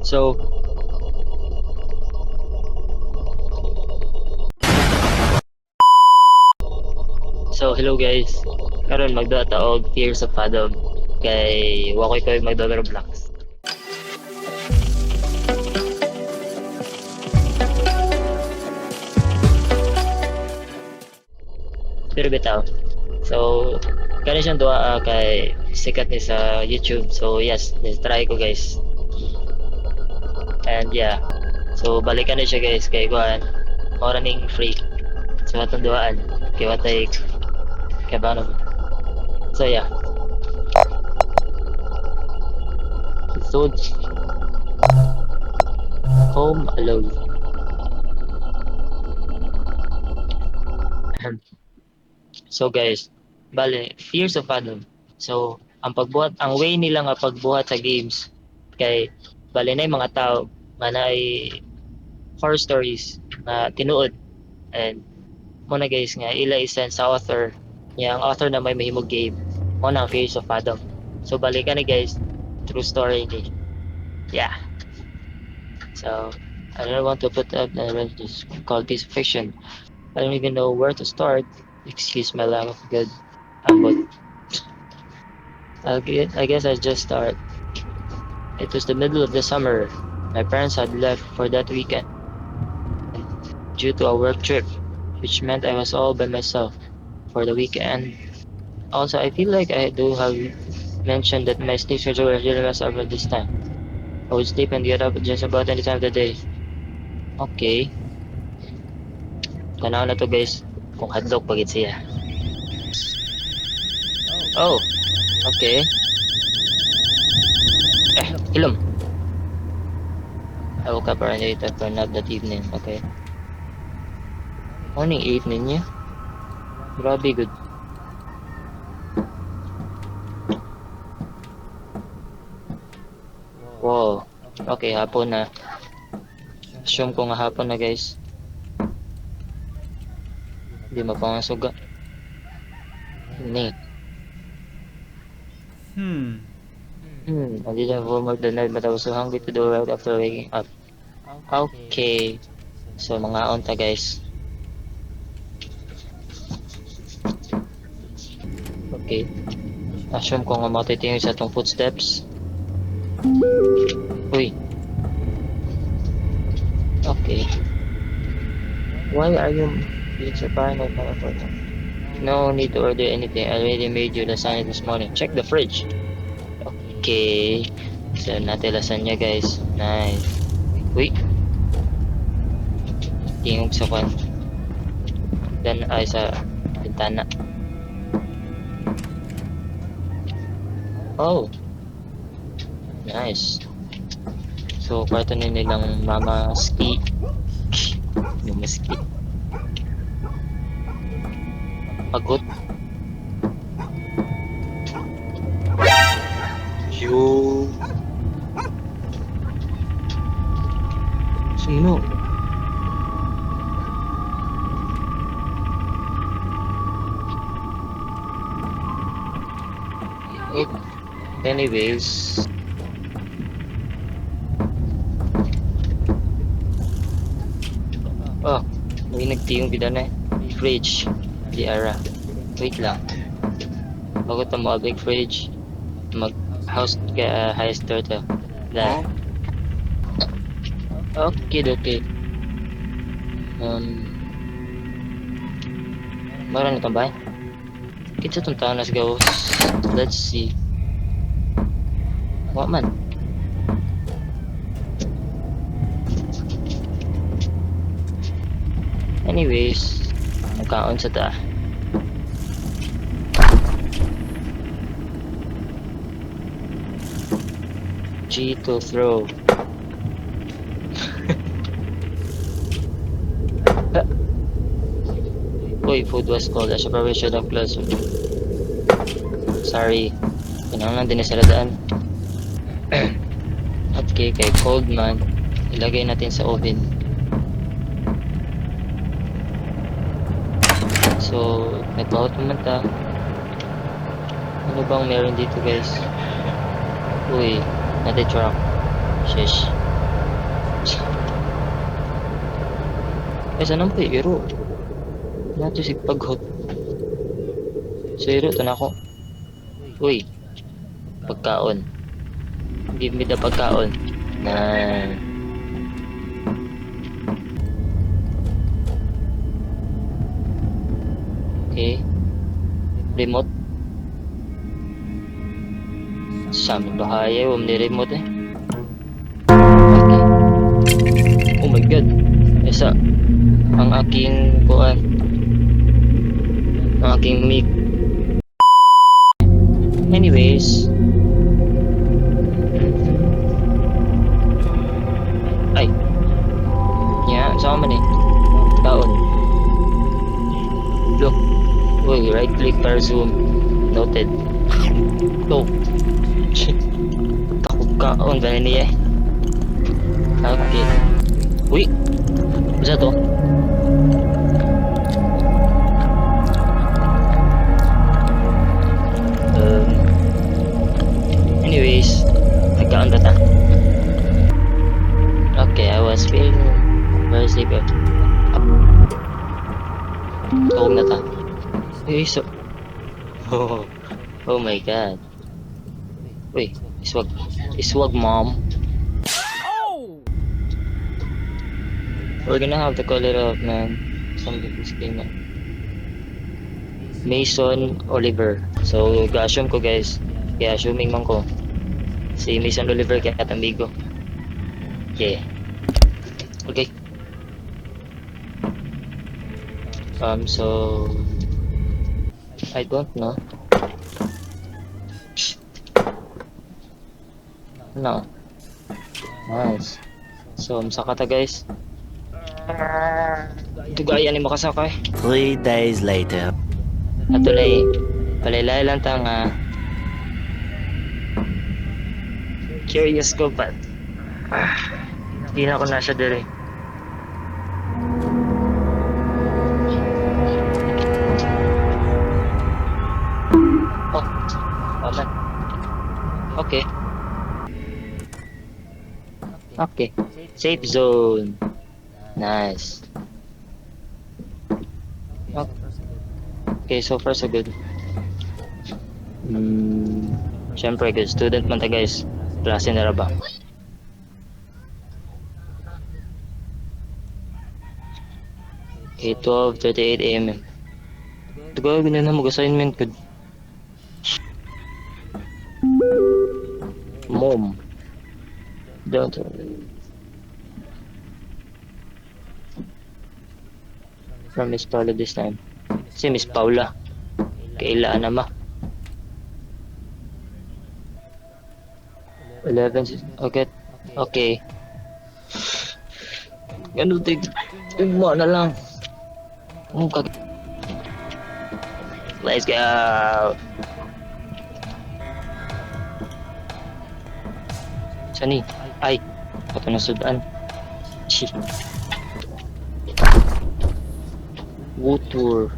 So, hello guys. Karon magduwa ta og Fears of Fathom kay wa koy koy magduwa Roblox. Pero bitaw. So, kani siyang duwa kay sikat ni sa YouTube. So, yes, try ko, guys. And yeah. So, balikan ni siya, guys, kay kuan. Mao ra ning free. So, atong duaan kay watay kabano. So, yeah. So, Home Alone. So guys, bale, Fears of Fathom. So, ang pagbuhat, ang way nila nga pagbuhat sa games kay bale na mga tao nga naay horror stories na tinuod and mo na, guys, nga ila i-send sa author niya, ang author na may mahimong game mo na ang Fears of Fathom. So balikan ni, guys, true story ni. Yeah. So I don't want to put up this called piece of fiction. I don't even know where to start. Excuse my lack of good ambot. I guess I just start. It was the middle of the summer. My parents had left for that weekend due to a work trip, which meant I was all by myself for the weekend. Also, I feel like I do have mentioned that my sleep schedule was really messed up at this time. I would sleep and get up just about any time of the day. Okay. Tanaw na to, guys, kung hadlok pagit siya. Oh, okay. Eh, ilom. I woke up around 8 after a nap that evening. Okay. Morning 8 ninyo? Grabe good. Wow. Okay, hapon na. Assume ko nga hapon na, guys. Hindi mapangasuga. Ni. I didn't have homework the night, but I was so hungry to do right after waking up. Okay. So, mga ta, guys. Okay. Assume ko nga matitingin sa atong footsteps. Uy. Okay. Why are you being so paranoid, motherfucker? No need to order anything. I already made you lasagna this morning. Check the fridge. Okay. So, natin lasagna, guys. Nice. Uy. Tingog sa kwan. Dan ay sa bintana. Oh. Nice. So, kwarto ni nilang Mama Ski. Mama Ski. Pagot. Yo. Sino? Oh, anyways. Oh, may nagtiyong bida na eh. Fridge. Di ara. Wait lang. Bago ta mo big fridge, mag house ka highest turtle. Da. Okay, okay. Meron itong bahay? Kinsa itong tao nas gawas? Let's see. Wa man. Anyways, magkaon sa ta. G to throw. Uy, food was cold. I should probably should have closed. Sorry. Kinahanglan din sa daan. Okay, kay cold man. Ilagay natin sa oven. So, nagpahot naman ta. Ano bang meron dito, guys? Uy, natin truck. Shish. Ay, saan pa iro? Nato si paghot. So, iro, ito na ako. Uy, pagkaon. Give me the pagkaon. Na. Okay. Remote. Sa aming bahay, huwag ni remote eh. Okay. Oh my God. Isa. Ang aking kuan. Ang aking mic. Anyways. Ay. Yeah, sama man eh. Kaon. Look. Uy, right click para zoom. Noted. Oh. Takot kaon ba niya eh. Okay. Uy. Bisa to? Anyways, nagkaon ba ta? Okay, I was feeling very sleepy. Tulog na ta. Uy, so... Oh my God. Uy, iswag. Iswag, mom. We're gonna have to call it off, man. Something is game. Mason Oliver. So, ga-assume ko, guys. Kaya assuming man ko. Si Mason Oliver kaya amigo. Okay. Okay. So... I don't know. No. Nice. So, masaka ta, guys. Tugaya ni makasakay. 3 days later. Atulay, palaylay lang ta nga. Curious ko but hindi na ako nasa dere. Oh, aman. Okay. Okay. Safe zone. Nice. Okay, so far so good. Siyempre, good student man ta, guys. Klase na ra ba? Okay, 12:38 AM. Tagalog na na mag-assignment ko. Mom. Don't. From Miss Paula this time. Si Miss Paula. Kailaan na ma. 11. Okay. Okay. Ano, tigma na lang. Oh, Let's go! Sani? Ay! Ito na sudan. Chi. Water.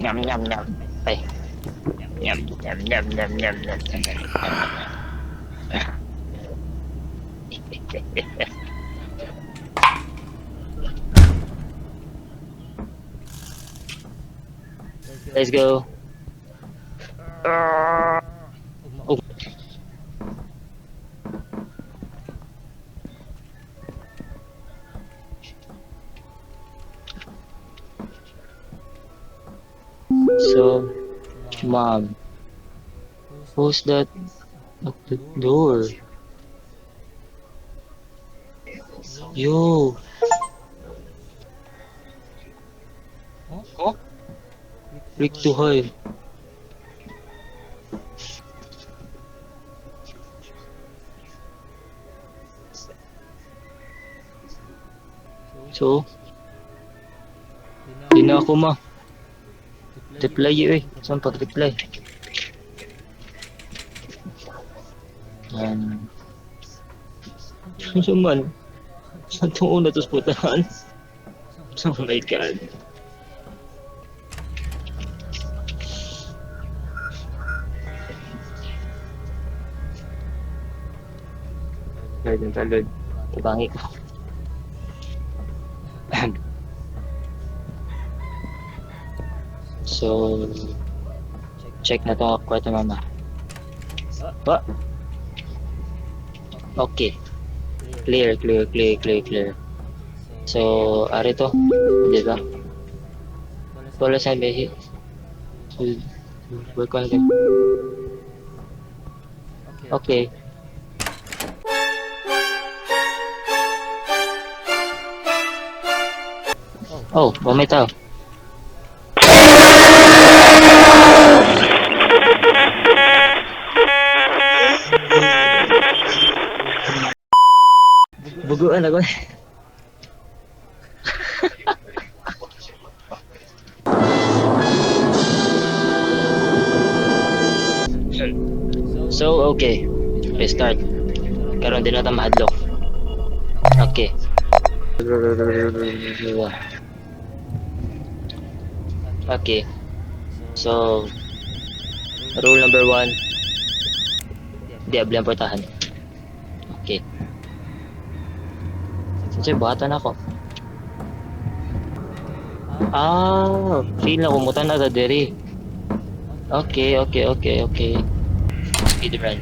Nyam nyam nyam. Ay. Nyam nyam nyam nyam nyam nyam nyam. Let's go. Oh. So, mom, who's that at the door? Yo. Oh? Click to hide. So, di na ako ma. Reply eh. Saan pag-reply? Yan. Saan man? Saan itong una tapos putahan? Oh my God. Lord, ang talod. Tubangi ko. So, check na to kwarto, mama. Ba? Okay. Clear, clear, clear, clear, clear. So, ari to. Di ba? Wala sa behi. Work on them. Okay. Oh, bumitaw. Buguan ako. So, okay. Restart. Karon din na ta mahadlok. Okay. Okay. So, rule number 1. Di abli ang portahan. Okay. Kasi buhatan ako. Ah, feel na kumutan na ta diri. Okay. Speed run.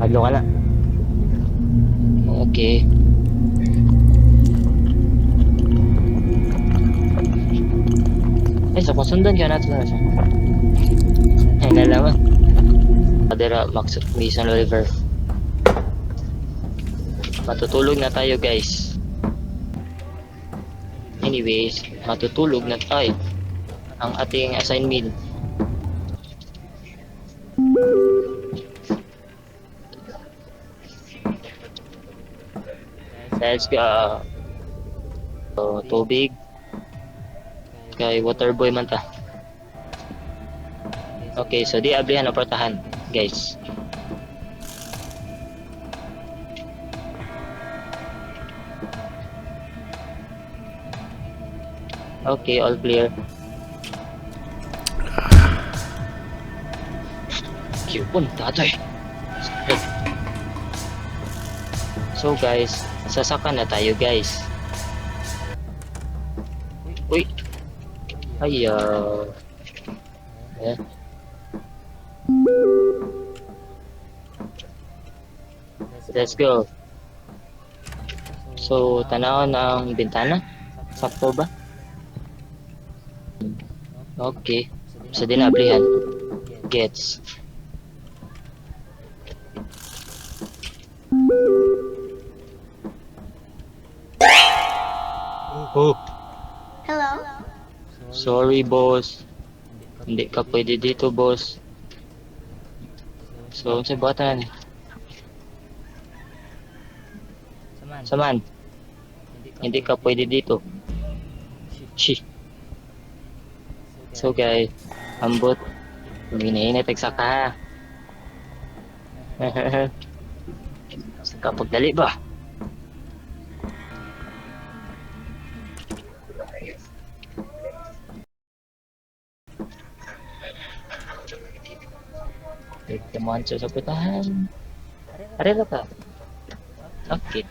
Hadlo ka na. Okay. Ay, so kung sundan ka natin na siya. Ay, nalaman. Kadera, Max Mason Oliver. Matutulog na tayo, guys. Anyways, matutulog na tayo. Ang ating assignment. Let's go. So, tubig. Kay waterboy man ta. Okay, so di ablihan ang portahan, guys. Okay, all clear. Cute tatay. So guys, sasaka na tayo, guys. Uy. Ay, yeah. Let's go. So, tanaw ng bintana. Sakto ba? Okay. So, di na ablihan. Gets. Oh. Hello? Sorry, boss. Hindi ka pwede dito, boss. So, sa buhatan na ni? Saman, hindi ka pwede dito. Shi. So, guys, ambot. Hinahinay tagsaka ha. Kapag dali ba? Temuan sa putahan. Arela ka. Okay.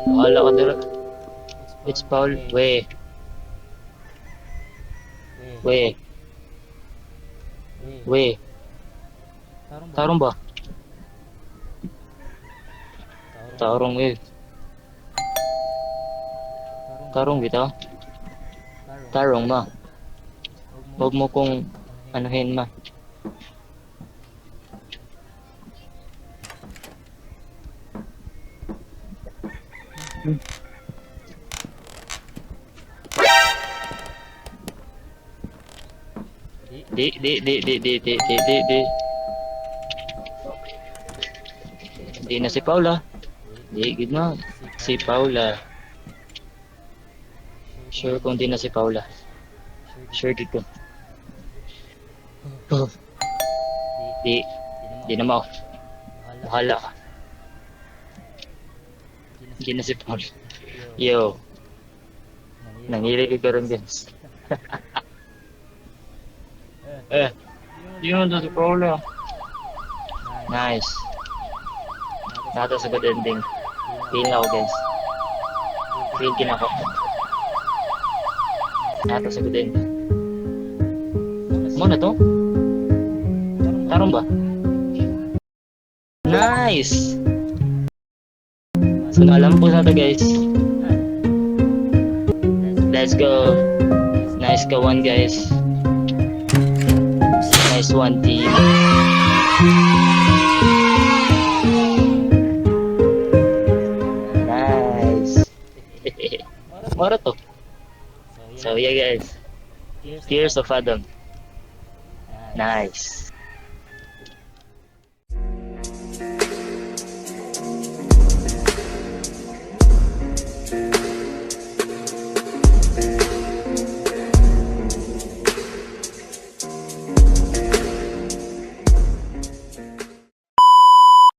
Wala ka dira. It's Paul. We. We. We. Tarong ba? Tarong eh. Tarong bitaw. Tarong ma. Huwag mo kong anuhin ma. Di, di, di, di, di, di, di, di, di. Di na si Paula. Di, gid na. Si Paula. Sure kung di na si Paula. Sure dito. Oh. Di, di na mao. Bahala ka. Di na si Paula. Yo, nanghilig ko rin, guys. Eh, yun, that's the problem. Nice. Naa ta sa good ending. Feel na ako, guys. Feel kinako. Naa ta sa good ending. Mao na to? Karon ba? Nice! So alam po sa to, guys. Let's go. Nice ka one, guys. Nice one, team. Nice. Mao ra to. So yeah, guys. Tears of Adam. Nice.